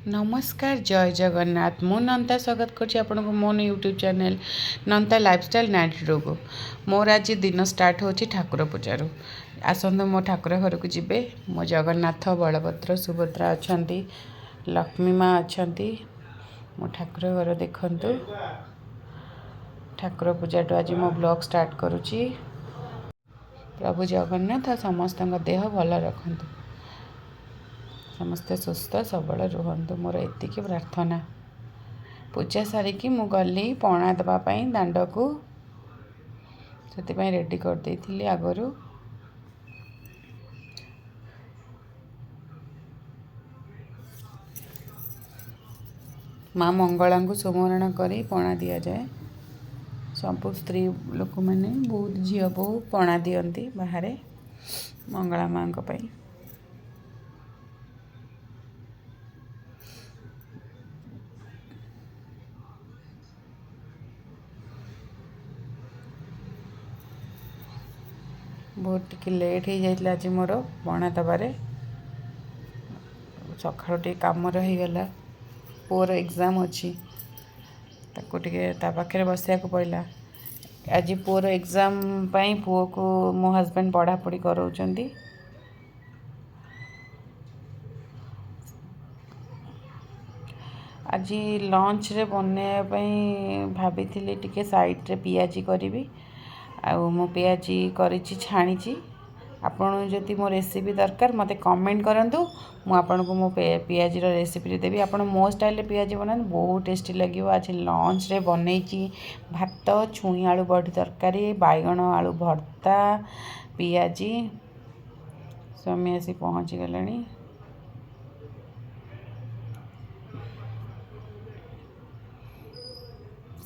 ନମସ୍କାର, ଜୟ ଜଗନ୍ନାଥ। ମୁଁ ନନ୍ତା ସ୍ୱାଗତ କରୁଛି ଆପଣଙ୍କୁ ମୋ ୟୁଟ୍ୟୁବ୍ ଚ୍ୟାନେଲ୍ ନନ୍ତା ଲାଇଫଷ୍ଟାଇଲ୍ 92କୁ। ମୋର ଆଜି ଦିନ ଷ୍ଟାର୍ଟ ହେଉଛି ଠାକୁର ପୂଜାରୁ। ଆସନ୍ତୁ, ମୋ ଠାକୁର ଘରକୁ ଯିବେ। ମୋ ଜଗନ୍ନାଥ, ବଳଭଦ୍ର, ସୁଭଦ୍ରା ଅଛନ୍ତି, ଲକ୍ଷ୍ମୀ ମା ଅଛନ୍ତି। ମୋ ଠାକୁର ଘର ଦେଖନ୍ତୁ। ଠାକୁର ପୂଜାଠୁ ଆଜି ମୋ ବ୍ଲଗ୍ ଷ୍ଟାର୍ଟ କରୁଛି। ପ୍ରଭୁ ଜଗନ୍ନାଥ ସମସ୍ତଙ୍କ ଦେହ ଭଲ ରଖନ୍ତୁ, ସମସ୍ତେ ସୁସ୍ଥ ସବଳ ରୁହନ୍ତୁ, ମୋର ଏତିକି ପ୍ରାର୍ଥନା। ପୂଜା ସାରିକି ମୁଁ ଗଲି ପଣା ଦେବା ପାଇଁ ଦାଣ୍ଡକୁ। ସେଥିପାଇଁ ରେଡ଼ି କରିଦେଇଥିଲି ଆଗରୁ। ମା ମଙ୍ଗଳାଙ୍କୁ ସୁମରଣ କରି ପଣା ଦିଆଯାଏ। ସବୁ ସ୍ତ୍ରୀ ଲୋକମାନେ, ବହୁତ ଝିଅ ବୋହୂ ପଣା ଦିଅନ୍ତି ବାହାରେ ମଙ୍ଗଳା ମାଙ୍କ ପାଇଁ। ବହୁତ ଟିକେ ଲେଟ୍ ହେଇଯାଇଥିଲା ଆଜି ମୋର ପଣା ଦେବାରେ। ସକାଳୁ ଟିକେ କାମ ରହିଗଲା। ପୁଅର ଏକ୍ଜାମ୍ ଅଛି, ତାକୁ ଟିକେ ତା ପାଖରେ ବସିବାକୁ ପଡ଼ିଲା। ଆଜି ପୁଅର ଏକ୍ଜାମ୍ ପାଇଁ ପୁଅକୁ ମୋ ହଜବେଣ୍ଡ ପଢ଼ାପଢ଼ି କରାଉଛନ୍ତି। ଆଜି ଲଞ୍ଚରେ ବନେଇବା ପାଇଁ ଭାବିଥିଲି ଟିକେ ସାଇଡ଼୍ରେ ପିଆଜି କରିବି, ଆଉ ମୁଁ ପିଆଜି କରିଛି, ଛାଣିଛି। ଆପଣଙ୍କୁ ଯଦି ମୋ ରେସିପି ଦରକାର, ମୋତେ କମେଣ୍ଟ କରନ୍ତୁ। ମୁଁ ଆପଣଙ୍କୁ ମୋ ପିଆଜିର ରେସିପି ଦେବି। ଆପଣ ମୋ ଷ୍ଟାଇଲ୍ରେ ପିଆଜି ବନାନ୍ତୁ, ବହୁତ ଟେଷ୍ଟି ଲାଗିବ। ଆଜି ଲଞ୍ଚରେ ବନେଇଛି ଭାତ, ଛୁଇଁ ଆଳୁ ବଢ଼ି ତରକାରୀ, ବାଇଗଣ ଆଳୁ ଭର୍ତ୍ତା, ପିଆଜି। ସ୍ୱାମୀ ଆସି ପହଞ୍ଚିଗଲେଣି।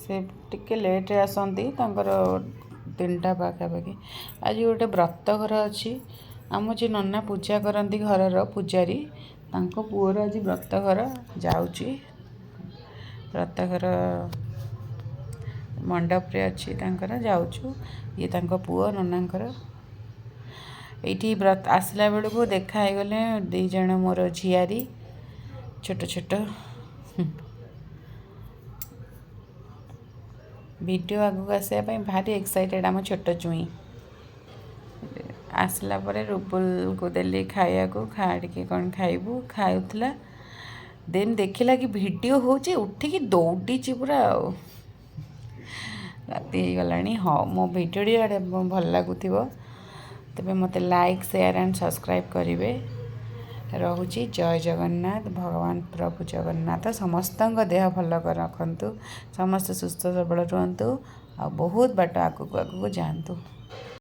ସେ ଟିକେ ଲେଟ୍ରେ ଆସନ୍ତି, ତାଙ୍କର 3ଟା ପାଖାପାଖି। ଆଜି ଗୋଟେ ବ୍ରତ ଘର ଅଛି। ଆମ ଯିଏ ନନା ପୂଜା କରନ୍ତି, ଘରର ପୂଜାରୀ, ତାଙ୍କ ପୁଅର ଆଜି ବ୍ରତଘର ଯାଉଛି। ବ୍ରତଘର ମଣ୍ଡପରେ ଅଛି ତାଙ୍କର, ଯାଉଛୁ। ଇଏ ତାଙ୍କ ପୁଅ ନନାଙ୍କର। ଏଇଠି ବ୍ରତ ଆସିଲା ବେଳକୁ ଦେଖା ହେଇଗଲେ 2 ଜଣ ମୋର ଝିଆରୀ, ଛୋଟ ଛୋଟ। ଭିଡ଼ିଓ ଆଗକୁ ଆସିବା ପାଇଁ ଭାରି ଏକ୍ସାଇଟେଡ଼ ଆମ ଛୋଟ ଚୁଇଁ। ଆସିଲା ପରେ ରୁବୁଲକୁ ଦେଲି ଖାଇବାକୁ, ଖା ଟିକେ, କ'ଣ ଖାଇବୁ। ଖାଉଥିଲା, ଦେନ୍ ଦେଖିଲା କି ଭିଡ଼ିଓ ହେଉଛି, ଉଠିକି ଦୌଡ଼ିଛି ପୁରା। ଆଉ ରାତି ହେଇଗଲାଣି। ହଁ, ମୋ ଭିଡ଼ିଓଟି ଆଡ଼େ ଭଲ ଲାଗୁଥିବ ତେବେ ମୋତେ ଲାଇକ୍, ସେୟାର ଆଣ୍ଡ ସବସ୍କ୍ରାଇବ୍ କରିବେ। ରହୁଛି, ଜୟ ଜଗନ୍ନାଥ। ଭଗବାନ ପ୍ରଭୁ ଜଗନ୍ନାଥ ସମସ୍ତଙ୍କ ଦେହ ଭଲ ରଖନ୍ତୁ, ସମସ୍ତେ ସୁସ୍ଥ ସବଳ ରୁହନ୍ତୁ ଆଉ ବହୁତ ବାଟ ଆଗକୁ ଆଗକୁ ଯାଆନ୍ତୁ।